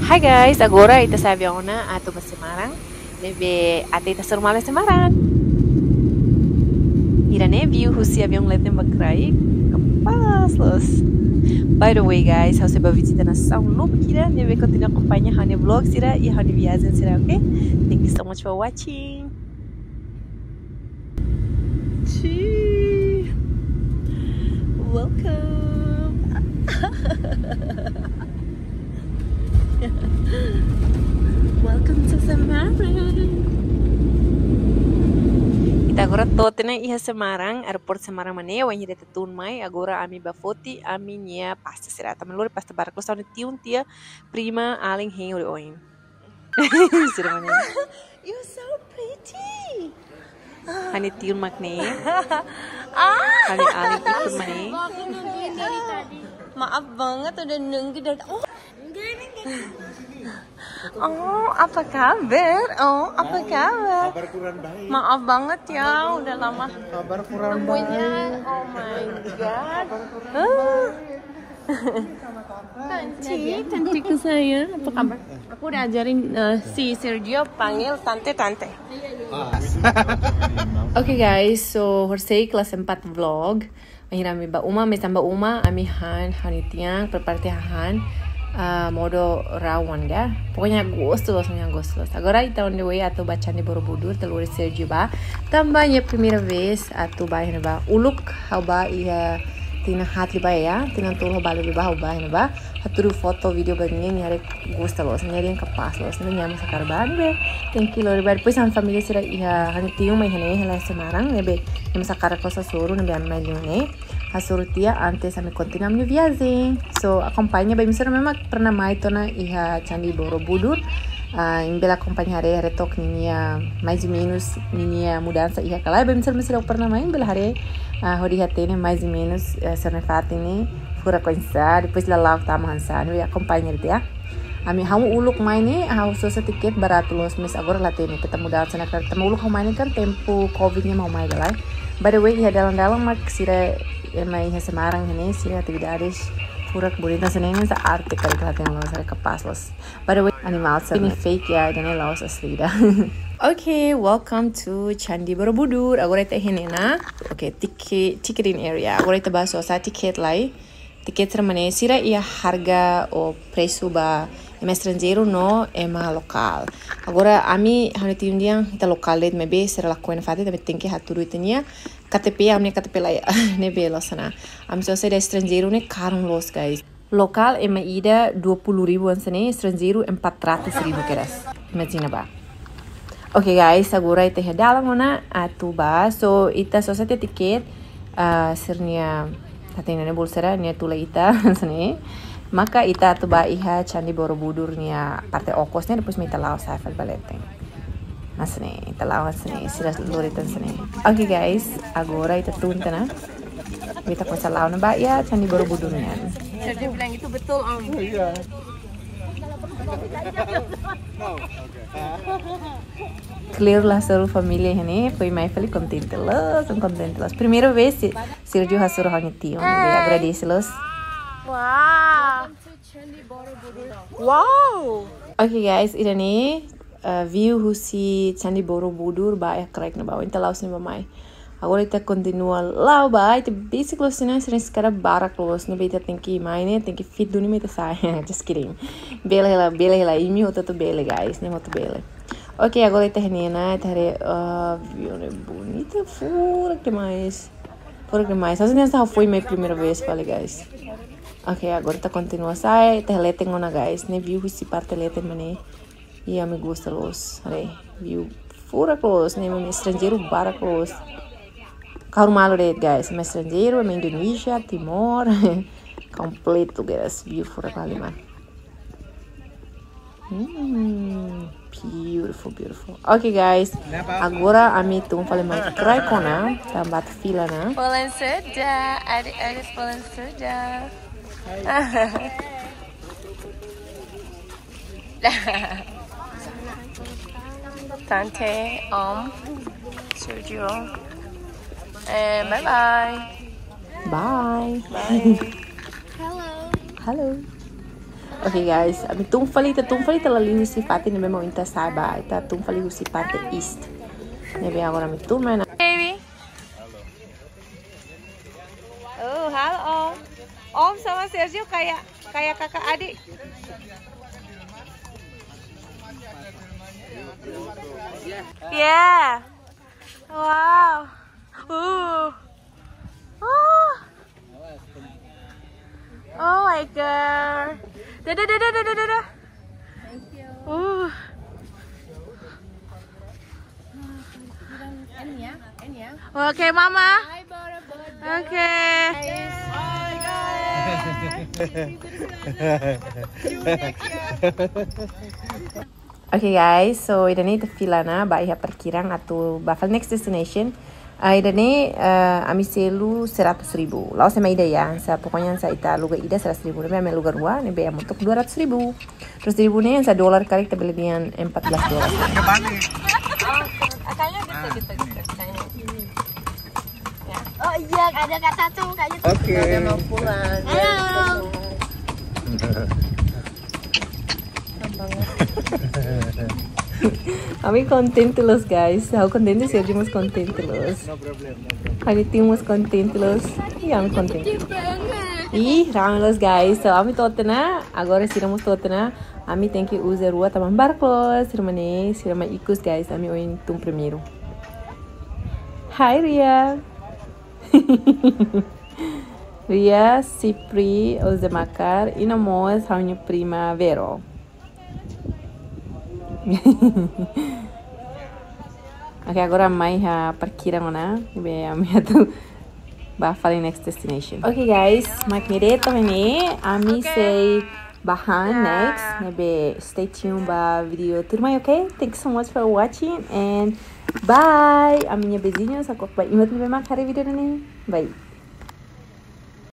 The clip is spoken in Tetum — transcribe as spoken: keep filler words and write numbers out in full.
Hi guys, agora ita sa'e aviaun ona atu ba Semarang. Ne'ebé atu ita hasoru malu iha Semarang. Ida-ne'e view husi aviaun leten ba kraik. Kapás loos. By the way guys, ha'u sei ba vizita nasaun lubuk ida, ne'ebé kontinua akompaña ha'u-nia vlog sira, iha ha'u-nia viajen sira, oke? Thank you so much for watching. Ci. Welcome. Welcome to Semarang. Ita agora to'o tiha ona iha Semarang, aeroportu Semarang mak ne'e, wainhira ita tun mai, agora ami ba foti ami-nia pasta sira. Tanba lori pasta barak loos, ha'u-nia tiun tiha prima alin hein oioin. Sira mak ne'e. You're so pretty. Ha'u-nia tiun mak ne'e. Ah. Ha'u-nia alin ikut mak ne'e. Aku nungguin dari tadi. Maaf banget udah nunggu dari. Oh. Oh, apa kabar? Oh, apa kabar? Kabar kurang baik. Maaf banget ya, udah lama. Kabar kurang baik. Oh my God. Tante, tanteku sayang, apa kabar? Aku udah ajarin, eh, si Sergio panggil tante, tante. Oke guys, so horiseik la sempat vlog. Akhirnya ami ba uma, ami sa'e ba uma, ami han, han itian, prepara tiha han, ah, modo rawon ga. Pokoknya gostu loos, gostu loos. Agora ita on the way atu ba Candi Borobudur, ita lori Sergio ba. Tanba nia primeira vez atu ba iha ne'ebá. Uluk ha'u ba iha tinan haat liubá ya, tinan tolu ha'u ba liubá ha'u ba iha ne'ebá. Hatudu foto, vídeo ba nia, nia haree gosta loos, nia dehan kapás loos, nia nia mós hakarak ba ne'ebé. Thank you lori ba. Depois ha'u-nia família sira iha, ha'u-nia tiun mai iha ne'e, hela Semarang, ne'ebé nia mós hakarak loos hasoru, ne'ebé ami mai liu ne'e. Hasoru tiha antes ami kontinua ami-nia viajen. So, akompaña ba imi sira ne'ebé mak pernah mai tiha ona iha Candi Borobudur. Ah, imi bele akompaña haree, haree took ninia, mais ou menos, ninia mudansa iha ka lae. Ba imi sira ne'ebé seidauk pernah mai, imi bele haree, ah, hodi hatene mais ou menos, eh, sira-nia fatin ne'e furak oinsá, depois lala'ok tama hanesan, ne'ebé akompaña de'it ya. Ami, ha'u uluk mai ne'e, ha'u sosa tiket baratu loos, mais agora la hatene, keta mudansa ona karik, tanba uluk ha'u mai ne'e kan tempu covid nian mak ha'u mai ka lae. By the way, iha dalan-dalan mak sira ema iha Semarang ne'e, sira atividades furak bonita hanesan ne'e, sa arte karik la hatene loos, haree kapás loos. By the way, animál sira ne'e fake ya, ida-ne'e la'ós asli ida. Okay, welcome to Candi Borobudur. Agora ita iha ne'e ona. Okay, ticket, ticketing area. Agora ita ba sosa tiket lai. Tiket sira mak ne'e, sira iha harga ou presu ba ema estranjeiru no ema lokál. Agora ami, ha'u-nia tiun dehan ita lokál de'it maibé sira lakohi nafatin, tanba tenke hatudu ita-nia K T P, ami-nia K T P laiha, ne'ebé loos ona. Ami sosa ida estranjeiru ne'e karun loos, guys. Lokál ema ida dua puluh ribu hanesan ne'e, estranjeiru empat ratus ribu kedas. Imajina ba. Oke guys, agora ita iha dalan ona atu ba. So, ita sosa tiha tiket, ah, sira-nia, hatene ne'e bolu sira, nia tula ita, hanesan ne'e. Maka ita atu ba iha Candi Borobudur nia parte okos ne'e, depois mak ita la'o sa'e fali ba leten. Hanesan ne'e, ita la'o hanesan ne'e, sira lori ita hanesan ne'e. Oke guys, agora ita tun tiha ona. Ita komesa la'o ona ba iha Candi Borobudur nian. Sergio bilang itu betul, Om. Iya. Clear la hasoru família ne'e, foin mai fali kontente loos, kontente loos. Primeira vez, si-, Sergio hasoru ha'u-nia tiun, ne'ebé agradese loos. Wow. Wow. Oke guys, ida-ne'e, eh, view husi Candi Borobudur ba iha kraik ne'ebá, entaun la'ós ne'ebá mai. Agora ita kontinua la'o ba, ita besik loos ne'e, sira-nia eskada barak loos, ne'ebé ita tenke mai ne'e, tenke fit duni mak ita sa'e. Just kidding. Bele hela, bele hela, imi hotu-hotu bele guys, ne'e hotu bele. Oke, agora ita iha ne'e ona, ita haree, ah, view ne'e bonita, furak demais. Furak demais. Hanesan ne'e ha'u foin mai primeira vez fali guys. Oke, agora ita kontinua sa'e, ita iha leten ona guys, ne'e view husi parte leten mak ne'e. Imi gosta loos, haree, view furak loos, ne'e ema estranjeiru barak loos. Kahur malu de'it guys, ema estranjeiru, ema Indonézia, Timor, kompletu guys, view furak liu mak. Hmm, beautiful, beautiful. Oke guys, agora ami tun fali mai kraik ona, tanba atu fila ona. Pulang sudah, adik-adik pulang sudah. Tante, Om, Sergio. And bye-bye. Bye. Bye. Halo. Halo. Oke guys, ami tun fali, ita tun fali, ita la liu husi fatin ne'ebé mak ita sa'e ba, ita tun fali husi parte east. Ne'ebé agora ami tun mai ona. Baby. Oh, halo Om. Om sama Sergio kayak, kayak kakak adik. Yeah. Wow. Uh. Uh. Oh my God. Dadah, dadah, dadah, dadah. Uh. Oke, Mama. Oke. Oke guys, so ida-ne'e ita fila ona ba iha parkiran atu ba fali next destination. Ah, ida-ne'e, eh, ami selu seratus ribu. La'ós ema ida ya, sa pokoknya sa ita aluga ida seratus ribu, ne'ebé ami aluga rua, ne'ebé ami tok dua ratus ribu. Terus dua ribu ne'e sa dolar karik, ita bele dehan empat belas dolar. Oh, iya, ada kata tuh, kayaknya tuh. Oke. Ada mau pulang. Halo. Ami kontente loos, guys. Ha'u kontente, Sergio mós kontente loos. Ha'u-nia tim mós kontente loos. Iya, ami kontente. Ih, rame loos, guys. So, ami to'o tiha ona. Agora sira mós to'o tiha ona. Ami tenke uza rua tanba barak loos. Sira mak ne'e, sira mak ikus, guys. Ami ohin tun primeiru. Hai, Ria. Ria, Sipri, Oze Makar, i no mós ha'u-nia prima Vero. Oke, agora ami mai iha parkiran ona, be ami atu ba fali next destination. Oke guys, mak ne'e de'it, to'o ne'e, ami sei ba han next, ne'ebé stay tuned ba video tuirmai, oke? Thank you so much for watching and bye. Ami-nia beijinhos, aku ba imat ne'ebé mak haree video ne'e. Bye.